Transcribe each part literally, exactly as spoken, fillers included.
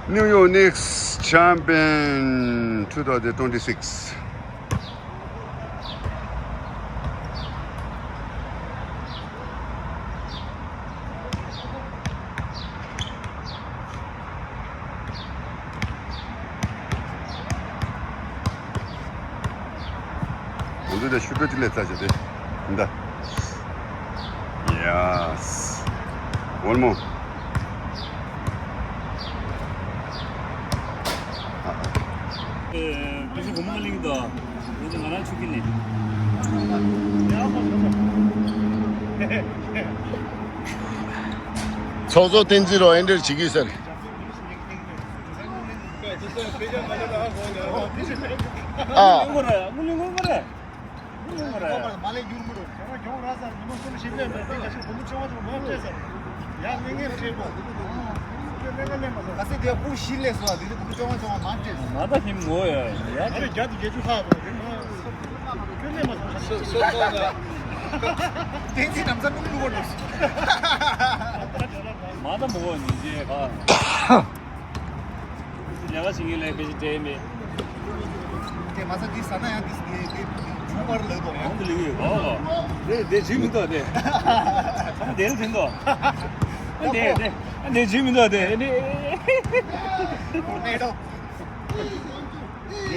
New York Knicks champion two thousand twenty-six. ང་ཚོ་དེ་ཤུ་ཏོ་ཅི་ལས་ལྟ་བྱ་དེ། འདི། Yes. One more. ཨེ། ཁྱེད་ཚོ་སྒོར་མོ་གླེང་གི་འདུག་ཁྱེད་ཚོ་ང་རང་ཆུ་ཁྱེར་ནས། ཚོགས་གཙོ་བསྟན་འཛིན་རོ་ཨེ་འདྲར་བྱེད་ཀྱི་ཟེར། ཨ། མ་ད་མོ་ནི་ཇེ་ག་ལས་ཀ་བྱེད་མཁན་ལས་དཔེ་ཞིག་སྤྲད་མེད། དེ་མ་ཟད་འདི་ཟ་ན་ཡང་འདི་འདི་འདི་ཇུ་མར་ལ་དོ། ཡང་འདི་ལི་ཡོད་གོ། དེ་དེ་ཇུ་མི་འདུག་དེ། ཚང་མ་དེ་ལ་དེ་འདུག་དེ་དེ་དེ་ཇུ་མི་འདུག་དེ་དེ། ཡོད་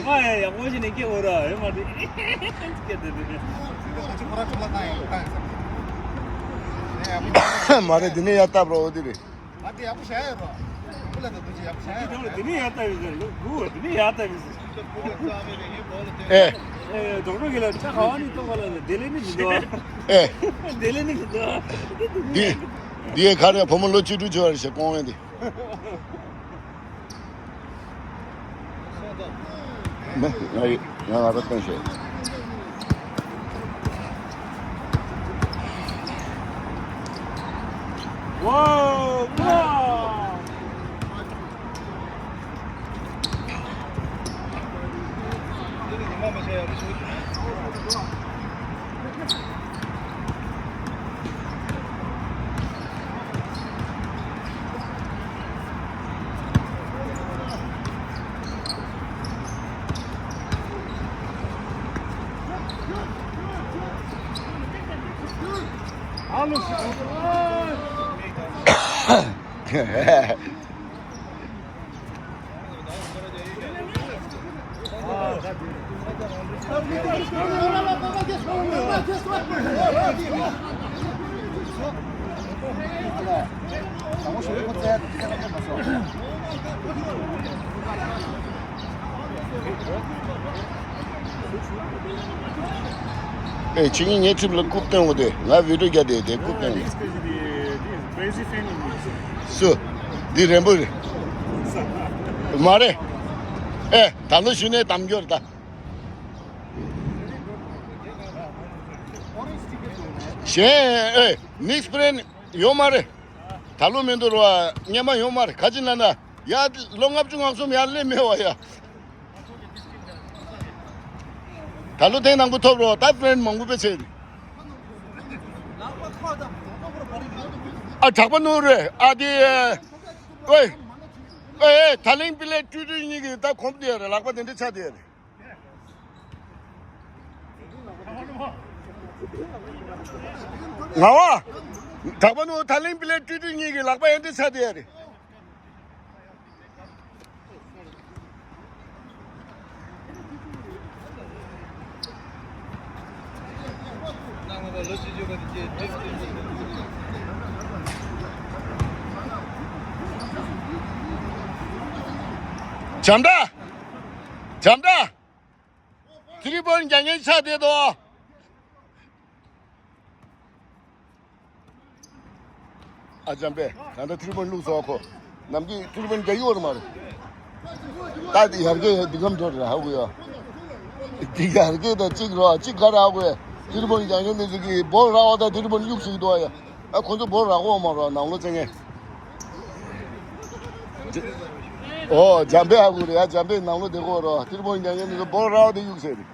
མ་ཡང་ཡག་པོ་ཞིག་ནས་སྐྱེ་འོ་ར་ཡོད་མ་དེ། སྐྱེ་དེ་དེ། མ་རེད། འདི་ནས་ཡར་བཏབ་རོགས་འོ་དེ་རེད། ང་དེ་ཡག་པོ་བྱ་ཡ་རོ། ཨ་ཁུ་ལ་ད་དུ་ཅི་ཡག་པོ་བྱ་ཡ་རོ། དེ་ནི་ཡག་ལྟ་བུ་ཟེར་ལོ་གུ་དེ་ནི་ཡག་ལྟ་བུ་ཟེར། ཨེ། ཨེ། ཌོག་ཊར་གི་ལ་ཆ་ག་བ་ནི་གཏོང་བ་ལ་ནི་དེ་ལས་ནི་མི་འདུག་ཨེ། དེ་ལས་ནི་མི་འདུག་འདི་འདི་ཡི་ཁ་རེ་བུ་མོ་ལོ་བཅུ་དྲུག་བྱོས་རེ་ཞེས་སྐོང་བས་འདི། མེ། ང་ཡི་ང་ང་ར་བཏོན་ཤོག་ཝའོ། ཝའོ། ཨེ། ཁྱེད་གཉིས་ངའི་ཁྲིམས་ལ་རྐུབ་སྟོན་འོ་དེ། ང་བི་ཌིའོ་རྒྱག་དེ་དེ་རྐུབ་སྟོན་འོ་དེ། སུ། འདི་རན་པོ་རེད། མ་རེད། ཨེ། ད་ལོ་གཞོན་ནུའི་གཏམ་རྒྱུད་ད། གཞན་ཨེ། ནིག་སི་ཕེ་རན་ཡོད་མ་རེད། ད་ལོ་མི་འདུག་ར་བ། སྔོན་མ་ཡོད་མ་རེད། ག་ཅི་ན་ན། ཡ། ལོ་ལྔ་བཅུ་ང་གསུམ་ཡར་སླེབས་མེད་བ་ཡ། ད་ལོ་ཐེངས་དང་པོ་ཐོབ་རོགས། ད་ཕེ་རན་མང་པོ་དཔེ་བྱས་ནས། ཨ། གྲགས་པ་ནོར་རེད། ཨ། དེ། ཨོའི། ཨོའི། ད་ལིང་པི་ལེ་ཀྲུའི་ཀྲུའི་གཉིས་ཀྱིས་ད་གོམ་དེ་རེད། ལག་པ་དེ་འདྲ་ཆགས་དེ་རེད། ང་བ། གྲགས་པ་ནོར། ད་ལིང་པི་ལེ་ཀྲུའི་ཀྲུའི་གཉིས་ཀྱིས་ལག་པ་ཡང་འདྲ་ཆགས་དེ་རེད། འཇམ་ད། འཇམ་ད། ཐི་རི་བོན་རྒྱག་མཁན་ཆགས་བསྡད་དོ། ཨ། འཇམ་པས་ད་ལྟ་ཐི་རི་བོན་བླུགས་སོང་ཁོ། ནམ་རྒྱུན་ཐི་རི་བོན་རྒྱག་གི་ཡོད་རེད་མ་རེད། ད་འདི་ཡར་རྒྱས་འདི་གམ་འགྲོ་རེད་ཧ་གོ་ཡ། འདི་ཡར་རྒྱས་ད་གཅིག་རོ་གཅིག་ག་རེ་ཧ་གོ་ཡ། ཐི་རི་བོན་རྒྱག་མཁན་དེ་ཚོ་གིས་སྦོལ་རག་པ་ད་ཐི་རི་བོན་གཡུག་ཟིག་འདུག་ཡ། ཨ། ཁོ་ཚོ་སྦོལ་རག་གོ་མ་རོ་ནང་ལོགས་བཙལ་མཁན། ཨོ། འཇམ་པས་ཧ་གོ་རེད་ཡ། འཇམ་པས་ནང་ལོགས་བསྡད་གོ་རོ། ཐི་རི་བོན་རྒྱག་མཁན་དེ་ཚོ་སྦོལ་རག་པ་དེ་གཡུག་ཟེར་རེད།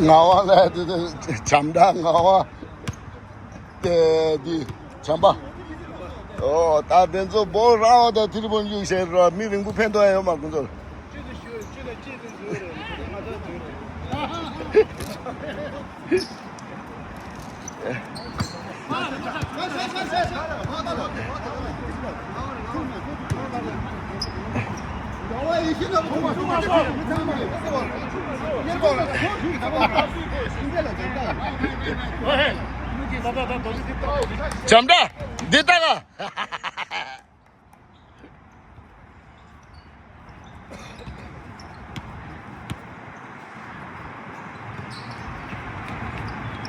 ངག་དབང་ལགས་དེ་དེ་བྱམས་སྒྲ་ངག་དབང་། དེ་འདི་བྱམས་པ། ཨོ་ད་དེ་ཚོ་བོ་ར་བ་དང་ཐིར་བོ་ཡུག་བཤད་ར་མི་རིང་པོ་ཕན་ཐོགས་ཡོད་མ་ཁོང་ཚོར། བྱམས་པ། འདི་ལྟ་ག་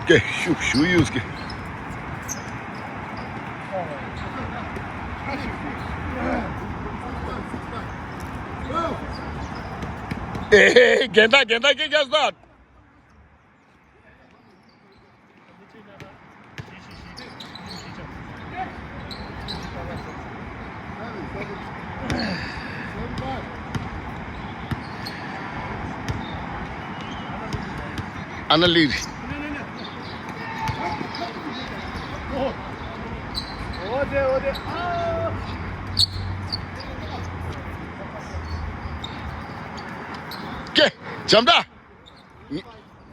ཀེ་ཤུག་ཤུག་ཡོད་ཀེ། ཨེ་ཧེ། རྒན་དར་རྒན་དར་ཀེ་རྒྱ་སྟག་ཨ་ན་ལི། ཀེ། བྱམས་པ།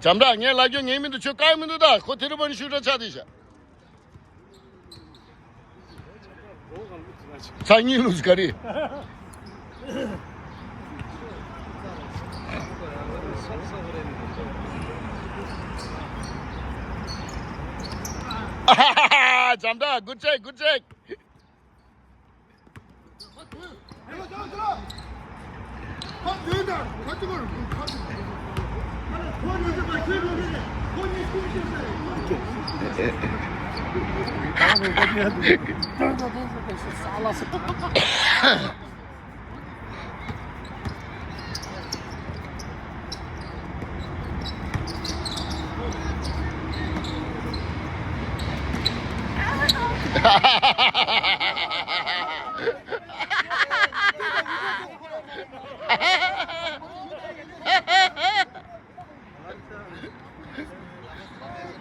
བྱམས་པ་ངས་ལབ་རྒྱུ་ངའི་མི་འདུག་ཁྱོད་བཀག་མི་འདུག་ད་ཁོ་ཐེ་རུ་པ་ནི་ཤུ་ཊར་ཆགས་བསྡད་ཤག་ཚ་གཉིས་ལུགས་ག་རེ། ཨ་ཧ་ཧ་ཧ། བྱམས་པ། Good check, good check.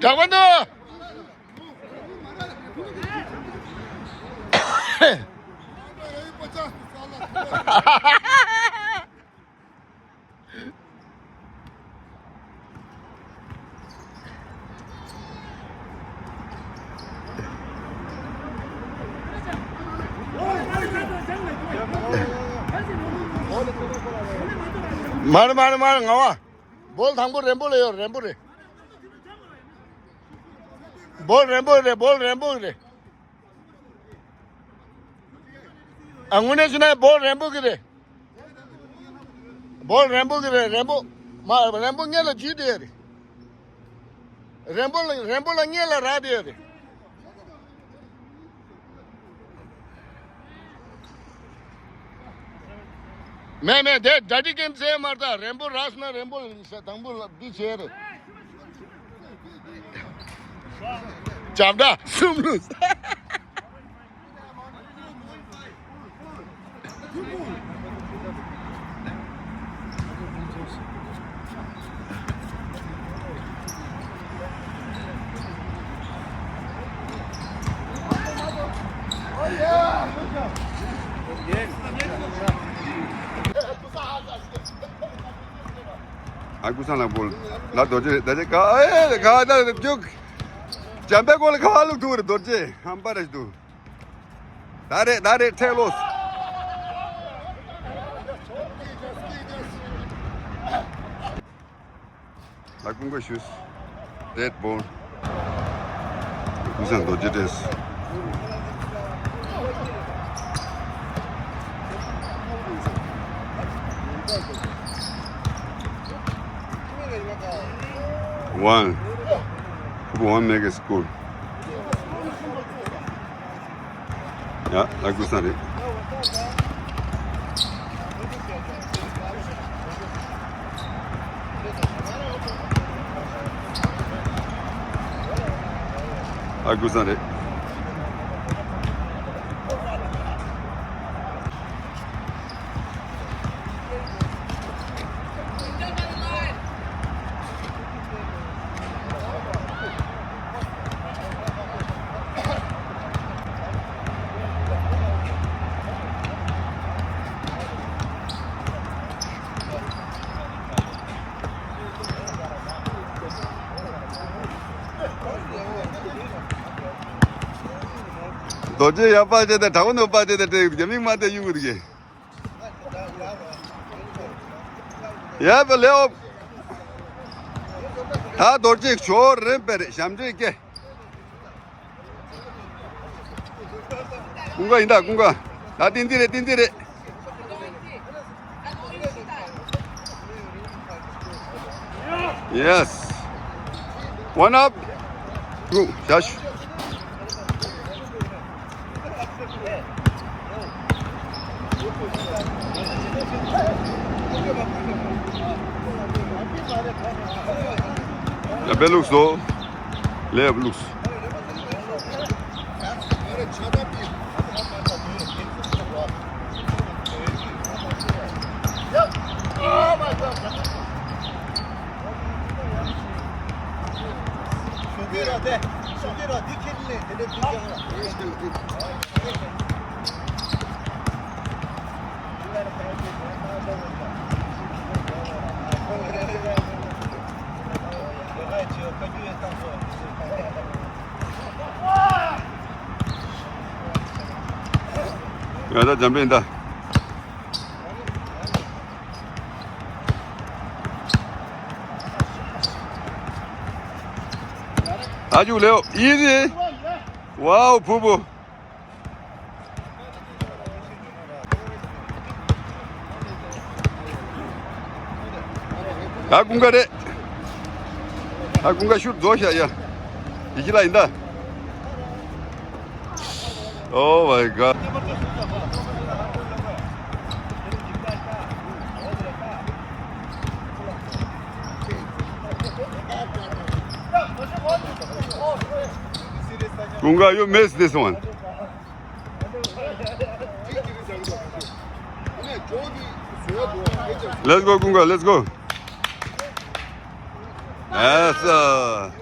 དྲག་པོ་འདུག་མར་མར་མར་ང་བ། བོལ་དང་པོ་རེན་པོ་ལ་ཡོད། རེན་པོ་རེད། བོལ་རེན་པོ་རེད། བོལ་རེན་པོ་རེད། ཨ་དངོས་གནས་བྱས་ན་བོལ་རེན་པོ་གི་རེད། བོལ་རེན་པོ་གི་རེད། རེན་པོ། མ་རེན་པོ་སྔོན་ལ་འཇུས་བསྡད་ཡོད་རེད། རེན་པོ་ལ་རེན་པོ་ལ་སྔོན་ལ་རག་བསྡད་ཡོད་རེད། མེད་མེད། དེ་ཌ་ཌི་ཀེམ་ཟེར་མ་རེད། ད་རེན་པོ་རག་སོང་ན་རེན་པོ་ལ་དང་པོ་ལ་འདི་བྱས་རེད། བྱམས་པ་གསུམ་ལུས། ཨ་ཀུ་སང་ལ་བོལ། ལ་རྡོ་རྗེ་རྡོ་རྗེ་ག་ཨེ་ག་ད་རྒྱུག་བྱམས་པའི་སྐོར་ལ་ཁ་བ་ལུག་ཐུག་རེད། རྡོ་རྗེ་ཧམ་པ་རེད་འདུག་ད་རེད་ད་རེད་ཁྲེ་ལོས། ལ་ཀུན་དགའ་ཞུས། Dead ball. ཀུན་བཟང་རྡོ་རྗེ་འདྲེས། One. One make a score. ཡ། ཨ་ཀུ་སང་རེད། ཨ་ཀུ་སང་རེད། རྡོ་རྗེ་ཡར་པ་ཅེ་དང་དྲག་པོ་ནོར་པ་ཅེ་དང་དྲེག་རྒྱ་མིག་མ་དེ་གཡུག་གི་རྒྱ། ཡ་པ་ལེའོ། ད་རྡོ་རྗེ་ཞོར་རེམ་པེ་རེ་ཞབས་འདྲེན་སྐྱེ། ཀུན་དགའ་ཡིན་ད་ཀུན་དགའ། ད་ཏིན་ཏིན་རེད་ཏིན་ཏིན་རེད། Yes. One up. Go. Josh. Ja, Belux so. Leer Belux. ཡ་ད་འཇམ་པོ་ཡིན་ད། ཨ་ཇུ་ལེའོ། Easy. Wow, ཕུ་བོ། ད་ཀུན་དགའ་རེད། ད་ཀུན་དགའ་ཤུར་རྫོགས་ཤག་ཡ། ཡི་གེ་ལ་ཡིན་ད། Oh my God. ཀུན་དགའ, you miss this one. Let's go, ཀུན་དགའ, let's go. Yes, sir.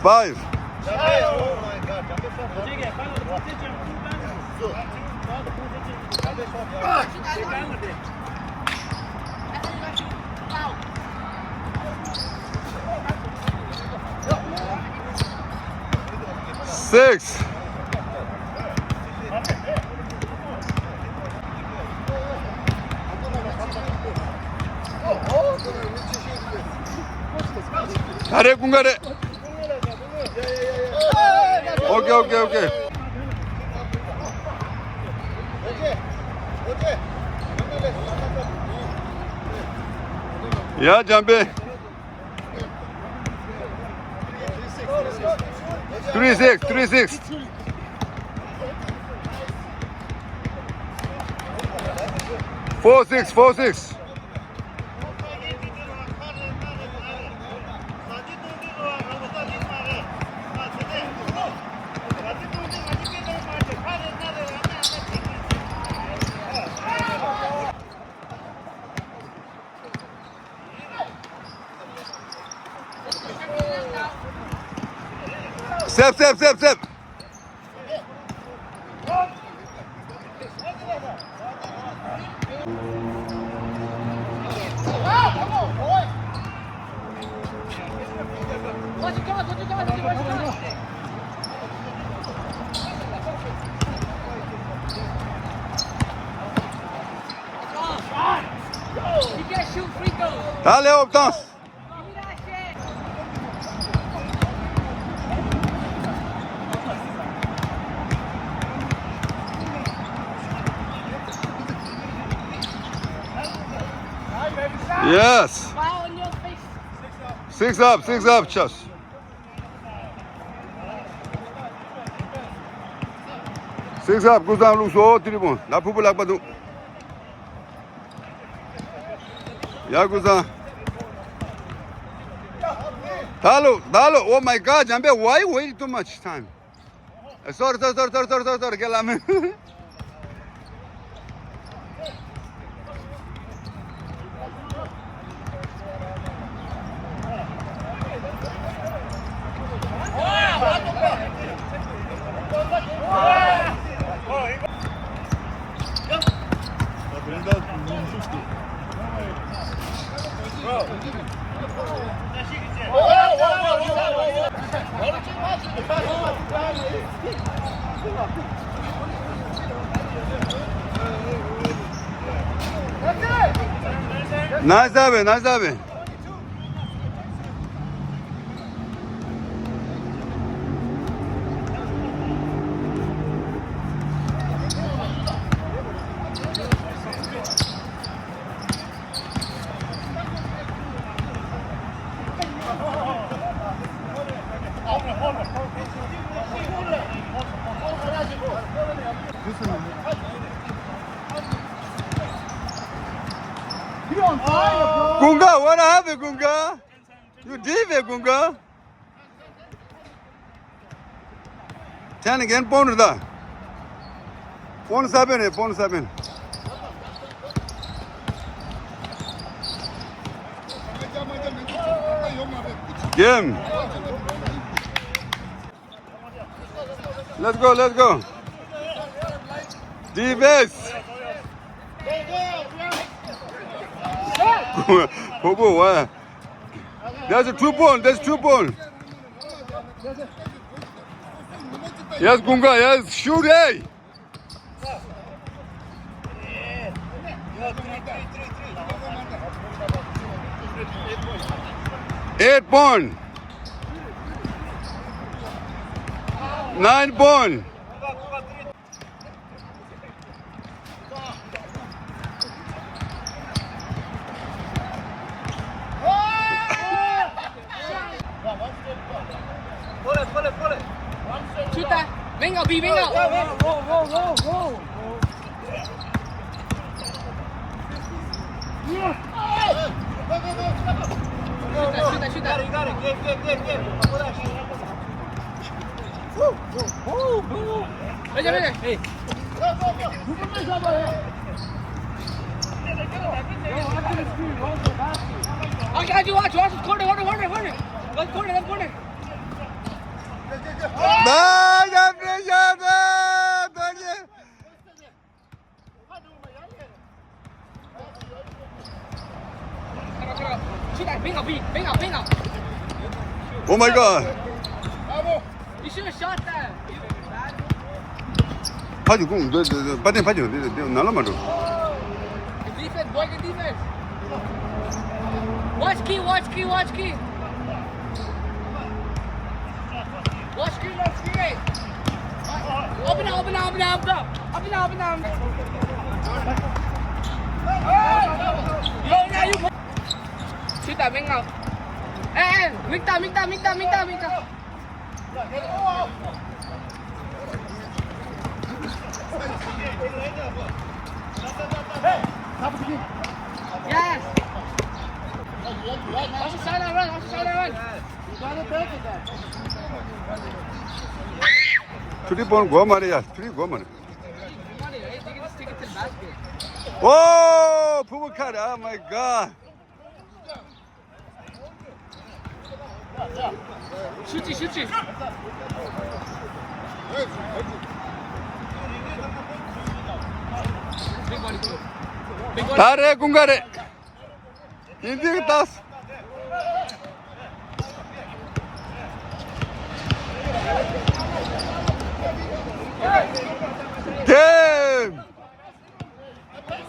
Five. Six. ད་རེད་ཀུན་དགའ་རེད། Okay, okay, okay. ཡ་འཇམ་པོ། Three six, three six. Four six, four six. Step, step, step, step. Dale, Optans. Yes. Six up, six up, chas. Six up, ཀུན་བཟང་བླུགས་སོ། ཏི་རི་བོང་ལ་ཕུ་བོ་ལག་པ་འདུག་ཡ་ཀུན་བཟང་། ད་ལོ་ད་ལོ། Oh my God, Jambe, why wait too much time? Sorry, sorry, sorry, sorry, sorry, sorry, sorry, get lamb. Nice job, nice job. Kunga, what happened, Kunga? You did it, Kunga. Ten again, pawn da. Pawn seven, eh, pawn seven. Game. Let's go, let's go. Defense. Popo, what? That's a two point, that's two point. Yes, Kunga, yes, shoot, hey! Eight point. Nine point. Shoot that. Bingo, B, bingo. Go, go, go, go, go. Shoot that, shoot that, shoot that. You got it, you got it. Game, game, game, game. Go that shit. Hey, hey, hey. Okay, I do watch, watch this corner, corner, corner, corner. One corner, one corner. Nice, appreciate it. Thank you. Oh my God. You should have shot that. ཕ་གི་ཁུངས་འདི་འདི་འདི་པ་ཏན་ཕ་གི་འདི་འདི་ནང་ལ་མ་འགྲོ། Defense, boy, defense. Watch key, watch key, watch key. Watch key, watch key. Open up, open up, open up, open up. Open up, open up. Yo, yeah, you. Shoot that, wing out. Hey, hey, wing down, wing down, wing down, wing down, wing down. Yes. Watch the sideline run, watch the sideline run. Three point go, Maria. Three go, Maria. Oh, Puma cut. Oh my God. Shoot it, shoot it. Big body, big body. Dare, Kunga re. Hindi tas.